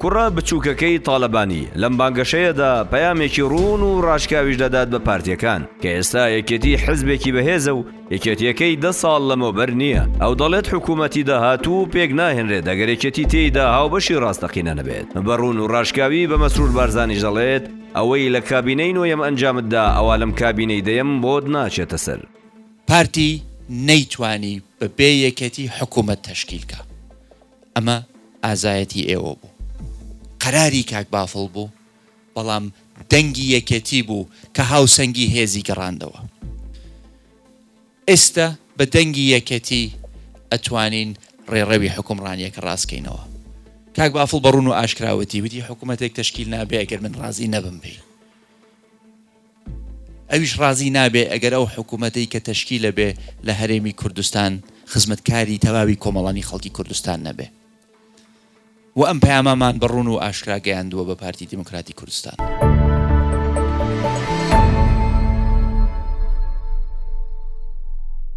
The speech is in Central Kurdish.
کوڕە بچووکەکەی تاڵەبانی لەم بانگەشەیەدا پەیامێکی ڕوون و ڕاشکاویش دەدات بە پارتییەکان کە ئێستا یەکێتی حزبێکی بەهێزە و یەکێتییەکەی دە ساڵ لەمەوبەر نییە. ئەو دەڵێت حکوومەتی داهاتوو پێک ناهێنرێت ئەگەر یەکێتی تێیدا هاوبەشی ڕاستەقینە نەبێت. بە ڕوون و ڕاشکاوی بە مەسرور بارزانیش دەڵێت ئەوەی لە کابینەی نۆیەم ئەنجامت دا ئەوا لەم کابینەی دەیەم بۆت ناچێتە سەر. پارتی نەیتوانی بە بێ یەکێتی حکوومەت تەشکیل کا. ئەمە ئازایەتی ئێوە بوو. قەراری کاک بافڵ بوو، بەڵام دەنگی یەکێتی بوو کە هاوسەنگی هێزی گەڕاندەوە. ئێستە بە دەنگی یەکێتی ئەتوانین ڕێڕەوی حوکمڕانییەکە ڕاست کەینەوە. کاک بافڵ بە ڕوون و ئاشکرا وتی، وتی حکوومەتێک تەشکیل نابێ ئەگەر من ڕازی نەبم پێی. ئەویش ڕازی نابێ ئەگەر ئەو حکوومەتەی کە تەشکیل ئەبێ لە هەرێمی کوردستان خزمەتکاری تەواوی کۆمەڵانی خەڵکی کوردستان نەبێ. و ئەم پەیامەمان بە ڕوون و ئاشکرا گەیاندووە بە پارتی دیموکراتی کوردستان.